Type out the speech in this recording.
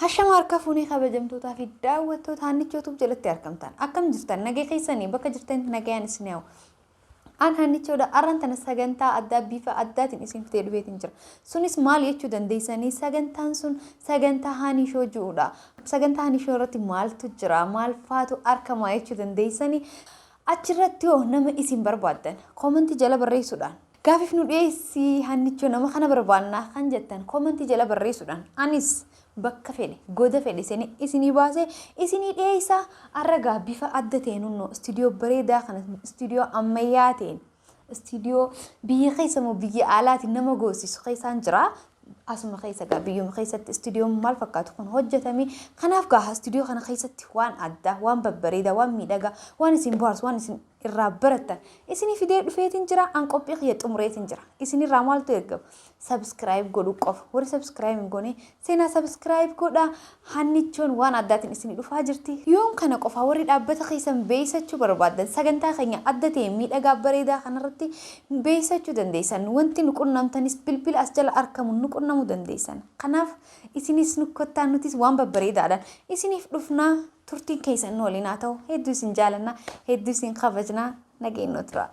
Hashama harka fuunee kabajamtootaa fi daawwattoota Haannichoo Tube jalatti argamtan. Akkam jirtan? Nagee keessanii bakka jirtanitti nagayaan isin yaa'u. An Haannichoodha. Arran tana sagantaa addaa bifa addaatiin isin fidee dhufeetiin jira. Sunis maal jechuu dandeessanii? Sagantaan sun sagantaa Haanishoo ji'uudha. Sagantaa Haanishoo irratti maaltu jira? Maal faatu argama jechuu dandeessanii? Achirratti hoo nama isin barbaaddan koomantii jala barreessuudhaan gaafiif nu dhiyeessi, Haannichoo nama kana barbaannaa kan jettan koomantii jala barreessuudhaan anis bakka fedhe goda fedhe seenee isinii baasee isinii dhiyeessaa. Arragaa bifa adda ta'een nunnoo istuudiyoo bareedaa kana, istuudiyoo ammayyaa ta'een, istuudiyoo biyya keessa moo biyya alaatiin nama goosisu keessaan jira. Asuma keessa gaa biyyuma keessatti istuudiyoon maal fakkaatu kun hojjetame. Kanaaf gaa istuudiyoo kana keessatti waan addaa, waan babbareedaa, waan miidhagaa, waan isin bohaarsu, waan isin irraa barattan isinii fidee dhufeetiin jira. An qophii kiyya xumureetiin jira. Isinirraa maaltu eegama? Subscribe godhuu qofa. Warri subscribe hin goone seenaa subscribe godhaa. Hannichoon waan addaatiin isinii dhufaa jirti. Yoom kana qofaa, warri dhaabbata keessan beeksachuu barbaaddan sagantaa keenya adda ta'e miidhagaa bareedaa kanarratti beeksachuu dandeessan. Wanti nu qunnamtanis bilbila as jala argamu nu qunnamuu dandeessan. Kanaaf isinis nu kottaa, nutis waan babbareedaadhaan isiniif dhufnaa. Turtiin keessan nu waliin haa ta'u. Hedduu isin jaalannaa, hedduu isin kabajnaa, nageenyoo tura.